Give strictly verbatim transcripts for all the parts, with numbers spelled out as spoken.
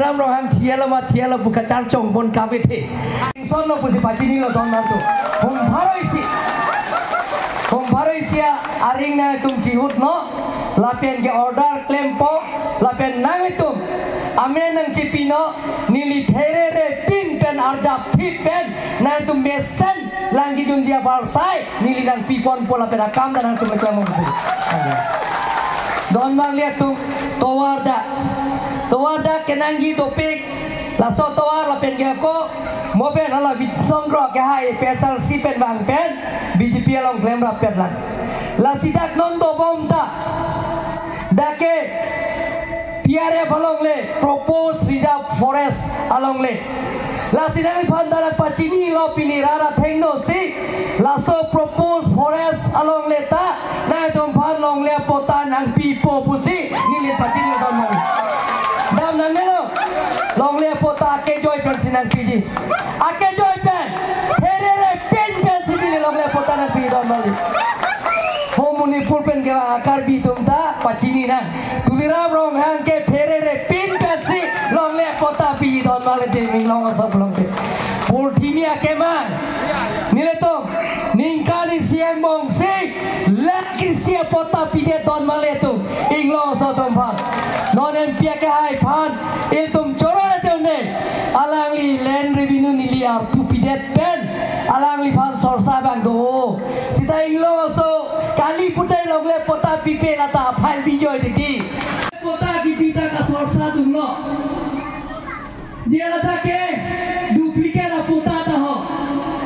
Ram Ronghang thia lo ma thia lo pu kacharchong pon kave the. Ingson lo pusi pachinilo don atum. Hum pharo isi. Hum pharo isi aring nangtum chihut non. Lapen ke order klempo. Lapen nangtum amen nangchipino. Neli pherere pin pen arjap thip pen nangtum mesen lang kijunji apar sai neli nangpiponpo lapen akam ta nangtum klem ongsi. Don mangle atum tovar dak. Tovar dak kenangji topik. Laso tovar lapen ke ako mo pen hala bit songkro ke hai P S L C pen bang pen B J P along klemrap pet lang. Lasi dak non dobom ta. Dak ke P R F alongle, proposed reserve forest alongle. Lasi nangliphan ta nangpachinilo pini rara thengno si, laso proposed forest alongle ta nangtumphan longle patta nangpipo pusi neli pachinilo don mangle. Dam nangnelo, longle patta akejoi pensi nangpiji. Akejoi pen, pherere pin pensi neli longle patta nangpi don mangle. Ho Manipur pen kevang a-Karbi atum ta pachini nang. Tuliram Ronghang ke pherere pin pensi longle patta pi don mangle de Inglong aso along ke. Purthimi akemang. Nelitum ningkan isi angbong si lakh isi patta pidet don mangle atum Inglong aso atum aphan. Non M P akehai aphan ilitum choro atum ne. Alangli land revenue neli arpu pidet pen alangliphan sorsa abang do. Sita Inglong aso kali pute longle patta pipe lata file bijoi diki. Patta kipi ta kasorsa atum lo. Dia lata ke duplicate apatta ta ho.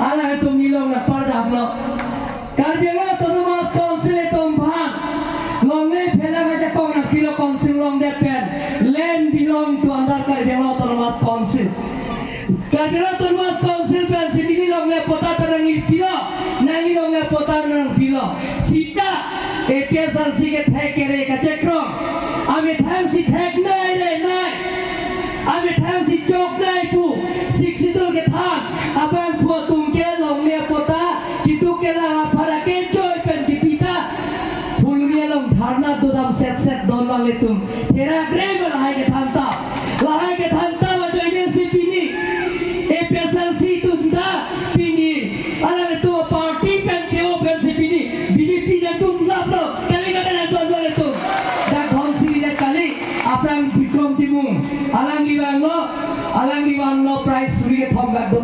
Alangtum neli along nangparjap lo. Karbi Anglong Autonomous Council atum aphan longle phelang ajakong nangpilo council along det pen. Land belong to under Karbi Anglong Autonomous Council. Karbi Anglong Autonomous Council pensi neli longle patta ta nangpilo, neli longle patta nangpilo. Sita A P S R C kethek kere kachekrong. Amethang si thek nai re nai. Amethang si chok nai pu. Sixth Schedule kethan. Abangphu atum ke longle patta kitu kelang aphan akejoi pen kipi ta. Phuloni along dharna dodam set set don mangle atum. Therak re ma lahai kethan ta. Lahai kethan ta ma joine si pini A P S L C atum ta pini. Alangtum party pen che-o pensi pini B J P nangtum lap lo. Kali ma kali don mangle atum. Dak Dhonsiri dak kali. Aphrang Bikrom Timung. Alangli vanglo. Alangli vanlo prize suri kethom bak do.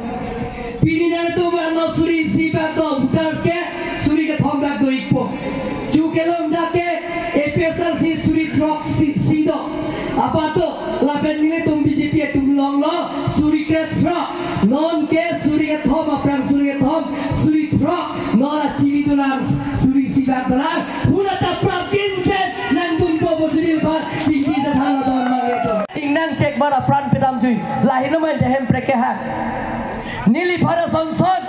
Pini nangtum ano suri isi bak do, voters ke suri kethom bak do-ikpo. Chu kelong dak ke A P S L C suri throk si, si do. Apato, lapen nelitum B J P atum longlo, suri kre throk. Non ke suri kethom, aphrang suri kethom, suri throk. Non achini dolang, suri isi bak dolang. Hula ta prapjin pen nangtum po posiril pa, singki sa thalo don mangle atum. Ingnang chek bar apran pedam jui. Lahino main dehem preke ha. Neliphan ason son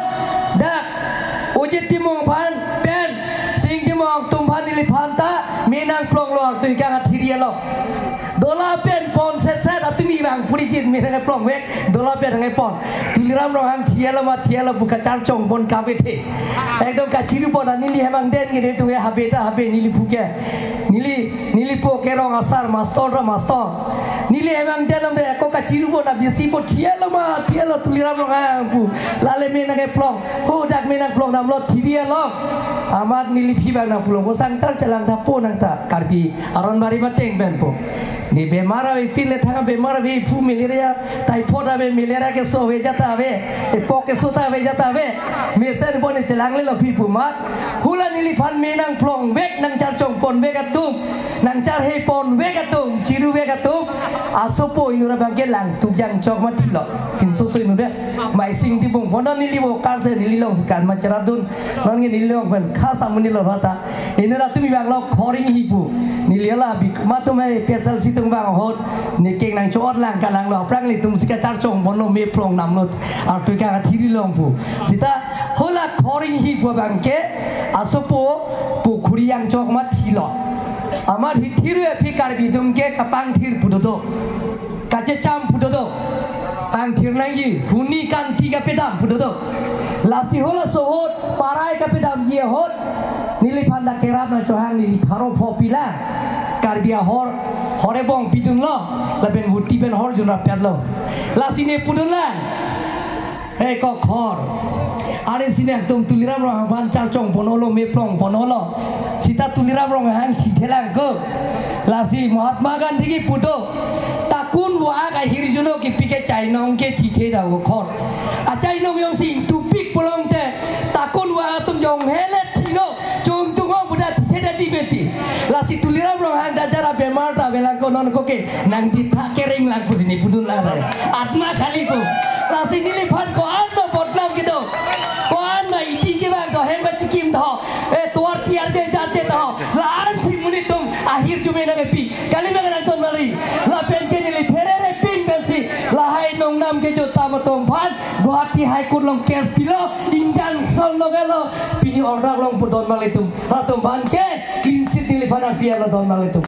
dak Ujit Timung aphan pen Sing Timung atum aphan neliphan ta me nangplonglo artu ikang athiri alo. Dola pen pon set set atumi vang puri jin me nangplongvek dola pen nangpon. Tuliram Ronghang thia lo ma thia lo pu kacharchong pon kave the. Ekdom kachiru pon ani neli hemang den gini tu ya habe ta habe neli puke. Neli, neli po kerong asar mastor ra mastor. Neli hemang den lam de ko kachiru pon abisi po thia lo ma thia lo Tuliram Ronghang pu. Lale me nangplong. Ho dak me nangplong damlo thiri along. Amat neliphi bang nangplong. Ko sangtar chelang tha po nang ta Karbi aron bari mateng pen po. Ne bemar avepin le thang bemar avephu malaria, typhoid ave, malaria keso ave jata ave, epok keso ta ave jata ave. Mesen pon ne chelanglelo phi pu ma. Hula neliphan me nangplongvek nangcharchong ponvek atum, nangcharhe ponvek atum, chiruvek atum. Asopo inut abang ke langtuk jangchok ma thilo. Pinso so inut de. Mai Sing Timung pon neli vokar se neli long sekan ma cheradun. Non ke neli long pen khas amonit lo rata. Inut atum ibang lo khoring hipu. Neli la bik matum hai P S L C atum bang ahut. Nekeng nangchot lang kalang lo. Aphrang ilitum si kacharchong ponlo me plong damlo. Artu ikang athiri long pu. Sita hula khoring hipu abang ke asopo pukhuri jangchok ma thilo. Amat hi thiru aphi Karbi atum ke kapangthir pu dodo. Kachecham pu dodo. Pangthir nangji, huni kanti kapedam pu dodo. Lasi hula so ahut, parai kapedamji ahut. Neliphan dak kerap nangchohang neli pharo pho pilang. Karbi ahor, hor ebong pidunlo, lapen vuti pen hor junrap petlo. Lasi ne pudunlang. He ko khor. Are si nangtum Tuliram Ronghang aphan charchong ponolo, meplong ponolo. Sita Tuliram Ronghang thithelang ko. Lasi Mahatma Gandhi kipu do. Takun vak ahirjuno kipi ke chainong ke thithe da ko khor. Achainong jongsi ingtupik pulote takun vak atum jong hele thilo. Chungtung ong puta thithe da di beti. Lasi Tuliram Ronghang ta jara bemar ta avelang ko, non ko ke nangdi tha kereng lang pusi ne pudunlang. Atma khali ko. Lasi neliphan ko-an ma bodnam kedo. Ko-an ma idi kevang do, hem kachikim do. Eh, tovar tiyar je jate do. La-an si monit atum ahirjume nangkepi. Kali ma nangdon mari. Lapen ke neli pherere pin pensi. Lahai nongnam kejut atum aphan Guwahati High Court along case pilo, injunction lo gelo, pini order along pudon malitum. Latum aphan ke clean chit neliphan arpi arlo don malitum.